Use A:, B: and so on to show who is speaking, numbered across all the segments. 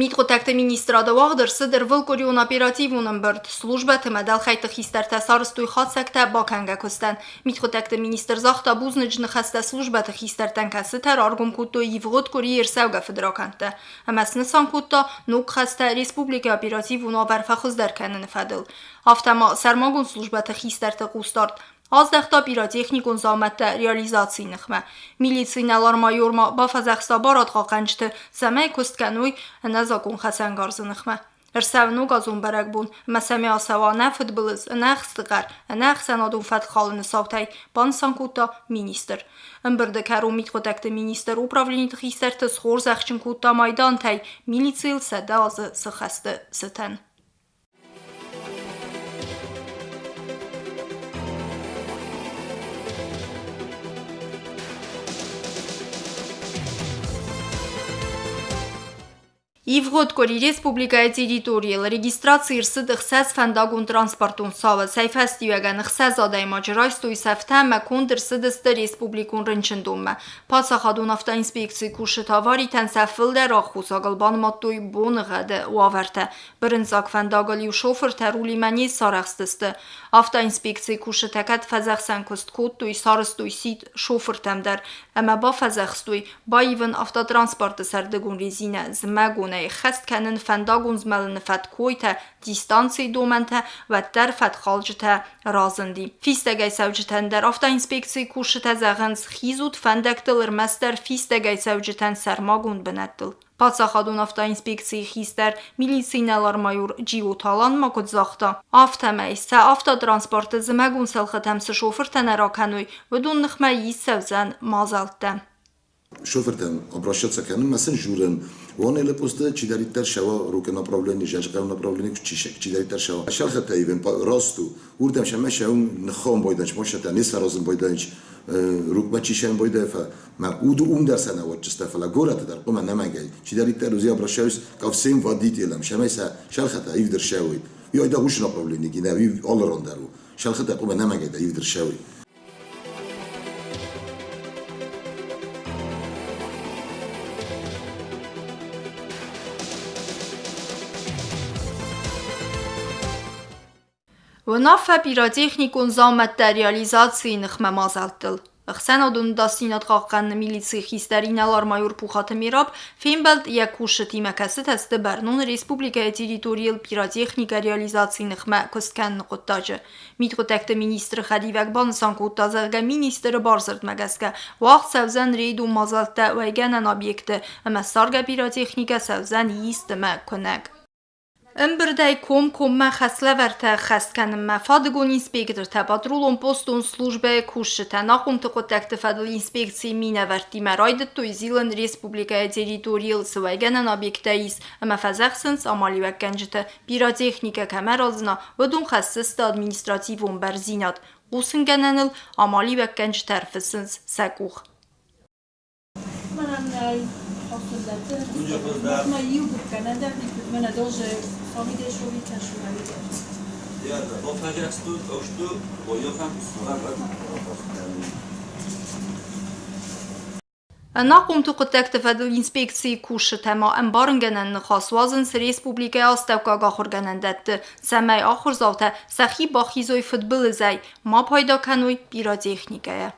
A: Мидхъуыддӕгты министрады уагъд ӕрцыд ӕрвылкъуырион оперативон ӕмбырд. Службӕты ӕмӕ дӕлхӕйтты хистӕртӕ сарӕзтой хатдзӕгтӕ бакӕнгӕ куыстӕн. Мидхъуыддӕгты министр загъта бузныджы ныхӕстӕ службӕты хистӕртӕн, кӕцытӕ раргом кодтой ивгъуыд къуырийы ӕрцӕугӕ фыдракӕндтӕ ӕмӕ снысан кодта ног хӕстӕ республикӕйы оперативон уавӕр фӕхуыздӕр кӕныны фӕдыл. Афтӕ ма сӕрмагонд службӕты хистӕрты хъусдард аздӕхта пиротехникон дзаумӕттӕ реализацийы ныхмӕ. Милицийы инӕлар-майор ма бафӕдзӕхста барадхъахъхъӕнджыты, цӕмӕй куыст кӕной ӕнӕзакъон хӕцӕнгарзы ныхмӕ. Ӕрцӕуы ногазон бӕрӕгбон, ӕмӕ цӕмӕй ацӕуа нӕ фыдбылыз, ӕнӕ ӕхстыхъӕр, ӕнӕ ӕхсӕнадон фӕткхалыны цаутӕй, банысан кодта министр. Ӕмбырды кӕрон мидхъуыддӕгты министр управлениты хистӕрты схорзӕхджын кодта майдантӕй милицийыл 100 азы цы хӕсты цытӕн. Ивгъуыд къуыри республикӕйы территорийыл регистраци ӕрцыд ӕхсӕз фӕндагон-транспортон цауы, цӕй фӕстиуӕгӕн ӕхсӕз адӕймаджы райстой цӕфтӕ ӕмӕ конд ӕрцыдысты республикон рынчындонмӕ. Паддзахадон автоинспекцийы кусджытӕ аваритӕн сӕ фылдӕр аххосагыл банымадтой боныгъӕды уавӕртӕ. Бырынцъаг фӕндагыл-иу шофыртӕ рулимӕ не сарӕхстысты. Автоинспекцийы кусджытӕ кӕд фӕдзӕхсӕн куыст кодтой, сарӕзтой сидт шофыртӕм дӕр ӕмӕ бафӕдзӕхстой баивын автотранспорты сӕрдыгон резинӕ, зымӕгонӕй ӕххӕст кӕнын фӕндагон змӕлыны фӕткойтӕ, дистанцийы домӕнтӕ, уӕддӕр фӕткхалджытӕ разынди. Фистӕгӕй цӕуджытӕн дӕр автоинспекцийы кусджытӕ зӕгъынц, хизут фӕндӕгтыл ӕрмӕстдӕр фистӕгӕй цӕуджытӕн сӕрмагонд бынӕттыл. Паддзахадон автоинспекцийы хистӕр милицийы инӕлар-майор Джио Талан ма куыд загъта, афтӕмӕй сӕ автотранспорты зымӕгон цӕлхытӕм цы шофыртӕ нӕ ракӕной, уыдон ныхмӕ ист цӕудзӕн мадзӕлттӕ.
B: Шофыртӕн обращаться кӕнынмӕ сын журын. Уонелы пусты чидӕриддӕр сӕуа руки направлени, зӕрдӕ направлени чидӕриддӕр сӕуа. Сӕлхӕтӕ ивын раст у. Уырдӕм сӕмӕ сӕуын ныххон бойданч, машинӕтӕ не саразын бойданч, рукмӕ чи сӕм бойдӕ, мӕ уду ум дӕр сӕ нӕ уӕдчыстӕ, фӕлӕ горӕты дӕр хъуымӕ нӕмӕнгӕй. Чидӕриддӕр узи обращаюсь ко всем водителям, сӕмӕй сӕ сӕлхӕтӕ ивдыр сӕуой. Уый айдагъ уыцы направлени гинӕ, уый алы ран дӕр у. Сӕлхӕтӕ хъуымӕ нӕмӕнгӕй дӕр ивдыр сӕуой.
A: Уынаффӕ пиротехникон дзаумӕттӕ реализацийы ныхмӕ мадзӕлттыл. Ӕхсӕнадон ӕдасдзинад хъахъхъӕныны милицийы хистӕр инӕлар-майор Пухаты Мераб фембӕлд йӕ кусджытимӕ, кӕцытӕ сты бӕрнон республикӕйы территорийыл пиротехникӕ реализацийы ныхмӕ куыст кӕныны хъуыддаджы. Мидхъуыддӕгты министры хӕдивӕг банысан кодта, зӕгъгӕ, министры бардзырдмӕ гӕсгӕ уагъд цӕудзӕн рейдон мадзӕлттӕ уӕйгӕнӕн объекты ӕмӕ ссаргӕ пиротехникӕ цӕудзӕн ист ӕмӕ куынӕг. Ӕмбырдӕй комкоммӕ хӕслӕвӕрдтӕ ӕххӕст кӕнынмӕ фадыгон инспектортӕ, патрулон-постон службӕйы кусджытӕ, ӕнахъомты хъуыддӕгты фӕдыл инспекцийы минӕвӕрттимӕ райдыдтой зилын республикӕйы территорийыл цы уӕйгӕнӕн объекттӕ ис ӕмӕ фӕдзӕхсынц амалиуӕггӕнджыты, пиротехникӕ кӕмӕ разына, уыдон хӕсдзысты административон бӕрндзинад. Хъусынгӕнӕныл амалиуӕггӕнджытӕ ӕрфыссынц сӕ къух. Ӕнахъомты хъуыддӕгты фӕдыл инспекцийы кусджытӕ ма ӕмбарынгӕнӕн ныхас уадзынц республикӕйы астӕуккаг ахуыргӕнӕндӕтты, цӕмӕй ахуырдзаутӕ сӕхи бахизой фыдбылызӕй, ма пайда кӕной пиротехникӕйӕ.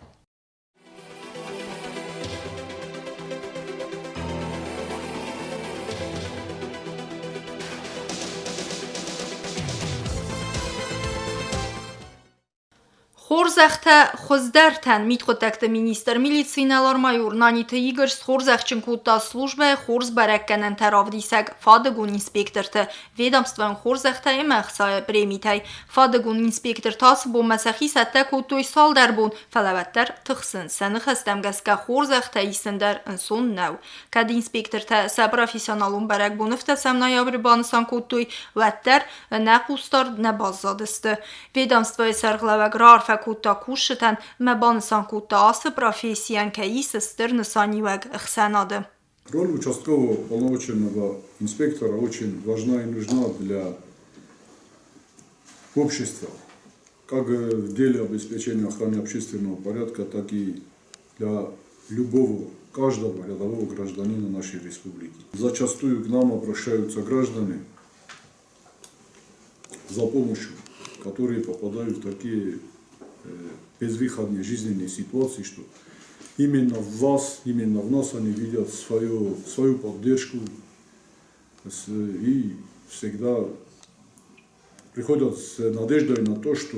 A: Хорзӕхтӕ хуыздӕртӕн мидхъуыддӕгты министр милицийы инӕлар-майор Наниты Игорь схорзӕхджын кодта службӕйы хорз бӕрӕггӕнӕнтӕ равдисӕг фадыгон инспекторты, ведомствойӕн хорзӕхтӕ ӕмӕ ӕхцайы премитӕй. Фадыгон инспектортӕ ацы бонмӕ сӕхи цӕттӕ кодтой цалдӕр бон, фӕлӕ уӕддӕр тыхсынц. Сӕ ныхӕстӕм гӕсгӕ хорзӕхтӕ исын дӕр ӕнцон нӕу. Кӕд инспектортӕ сӕ профессионалон бӕрӕгбон ӕвдӕсӕм ноябры банысан кодтой, уӕддӕр ӕнӕ хъусдард нӕ баззадысты. Ведомствойы сӕргълӕууӕг раарфӕ кодта кусджытӕн ӕмӕ банысан кодта, ацы профессийӕн кӕй ис стыр нысаниуӕг ӕхсӕнады.
C: Роль участкового уполномоченного инспектора очень важна и нужна для общества, как в деле обеспечения охраны общественного порядка, так и для любого каждого рядового гражданина нашей республики. Зачастую к нам обращаются граждане за помощью, которые попадают в такие безвыходные жизненные ситуации, что именно в вас, именно в нас они видят свою поддержку и всегда приходят с надеждой на то, что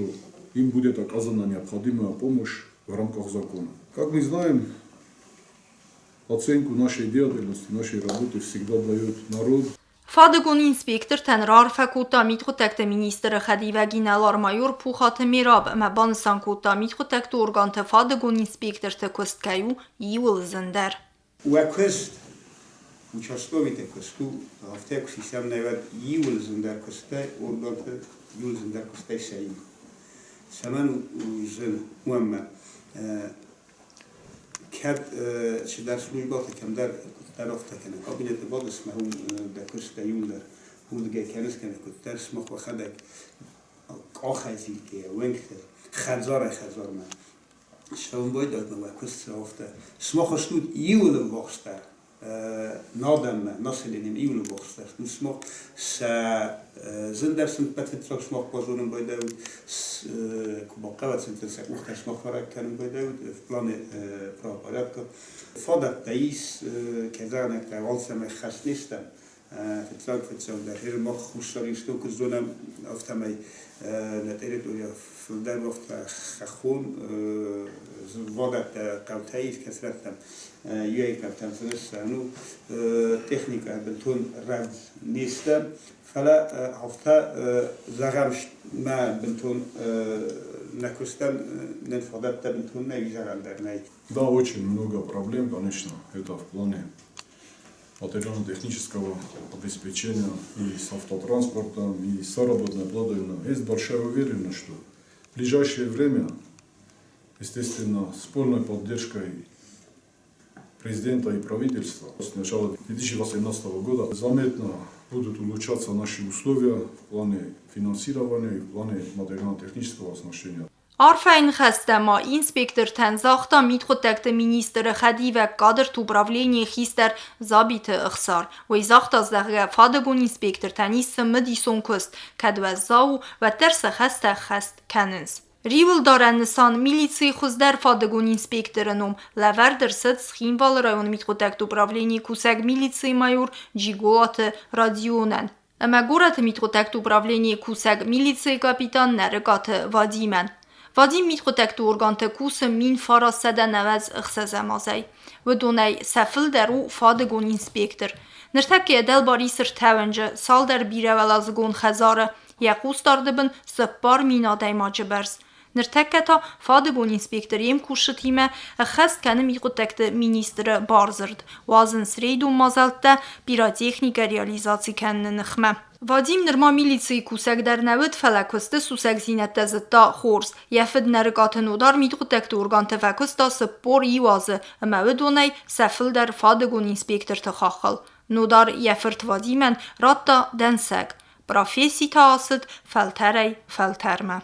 C: им будет оказана необходимая помощь в рамках закона. Как мы знаем, оценку нашей деятельности, нашей работы всегда дает народ.
A: Фадыгон инспектортӕн раарфӕ кодта мидхъуыддӕгты министры хӕдивӕг инӕлар-майор Пухаты Мераб ӕмӕ банысан кодта, мидхъуыддӕгты органты фадыгон инспекторты куыст кӕй у иууыл зындӕр.
D: Уӕ куыст, участковыйты куыст у, афтӕ куы сисӕм нӕ уӕд иууыл зындӕр куыстӕй, органты иууыл зындӕр куыстӕй сӕ иу. Цӕмӕн у зын уӕммӕ? Кӕд чидӕр службӕты кӕмдӕр куыддӕр афтӕ кӕны, кабинеты бадыс мӕ уым дӕ куыст дӕ иуылдӕр уырдыгӕй кӕныс кӕнӕ куыддӕр сымах уӕхӕдӕг къахӕй зилгӕйӕ, уӕнгты хӕдзарӕй-хӕдзармӕ цӕуын байдайдта уӕ куыст цы афтӕ. Сымах стут иуыл ӕввахсдӕр надӕммӕ, населениемӕ иуыл ӕввахсдӕр стут. Сымах сӕ зындӕр сын ӕппӕт фыццаг сымах базонын байдайут, куы бахъӕуа сӕ къухтӕ сымах бӕрӕг кӕнын байдайут в плане правопорядка. Фадӕттӕ ис, кӕй зӕгъын ӕй хъӕуы, алцӕмӕй хӕст не стӕм. Фыццаг фыццагдӕр гъер мах Хуссар Ирыстон куыд зонӕм, афтӕмӕй нӕ территорийӕ фылдӕр уӕгъдтӕ хӕххон вагӕттӕ хъӕутӕ ис, кӕцырӕттӕм иуӕй хъӕутӕм сын ну техникӕ бынтон рӕвдз не стӕм, фӕлӕ афтӕ зӕгъӕм, мӕ бынтон нӕ куыстӕн нын фадӕттӕ бынтон нӕй, зӕгъӕн дӕр нӕй.
C: Да, очень много проблем, конечно, это в плане материально-технического обеспечения и с автотранспортом, и с заработной платой. Есть большая уверенность, что в ближайшее время, естественно, с полной поддержкой президента и правительства с начала 2018 года заметно будут улучшаться наши условия в плане финансирования и в плане материально-технического оснащения.
A: Арфӕйы ныхӕстӕ ма инспектортӕн загъта мидхъуыддӕгты министры хӕдивӕг кадрты управленийы хистӕр Дзабиты Ӕхсар. Уый загъта, зӕгъгӕ, фадыгон инспектортӕн ис цымыдисон куыст, кӕд уӕззау у, уӕддӕр сӕ хӕстӕ ӕххӕст кӕнынц. Риуылдарӕн нысан милицийы хуыздӕр фадыгон инспекторы ном лӕвӕрд ӕрцыд Цхинвалы районы мидхъуыддӕгты управленийы кусӕг милицийы майор Джиголаты Радионӕн. Ӕмӕ горӕты мидхъуыддӕгты управленийы кусӕг милицийы капитан Нӕрыкъаты Вадимӕн. Вадим мидхъуыддӕгты органты кусы 1996 азӕй. Уыдонӕй сӕ фылдӕр у фадыгон инспектор. Ныртӕккӕ йӕ дӕлбар ис ӕртӕуӕнджы цалдӕр бирӕуӕладзыгон хӕдзары, йӕ хъусдарды бын 4000 адӕймаджы бӕрц. Ныртӕккӕ та фадыгон инспектор йе мкусджытимӕ ӕххӕст кӕны мидхъуыддӕгты министры бардзырд, уадзынц рейдон мадзӕлттӕ пиротехникӕ реализаци кӕныны ныхмӕ. Вадим нырма милицийы кусӕг дӕр нӕ уыд, фӕлӕ куысты сусӕгдзинӕдтӕ зыдта хорз. Йӕ фыд Нӕрыкъаты Нодар мидхъуыддӕгты органты фӕкуыста 41 азы ӕмӕ уыдонӕй сӕ фылдӕр фадыгон инспекторты хаххыл. Нодар йӕ фырт Вадимӕн радта дӕнцӕг. Професси та ацыд фӕлтӕрӕй фӕлтӕрмӕ.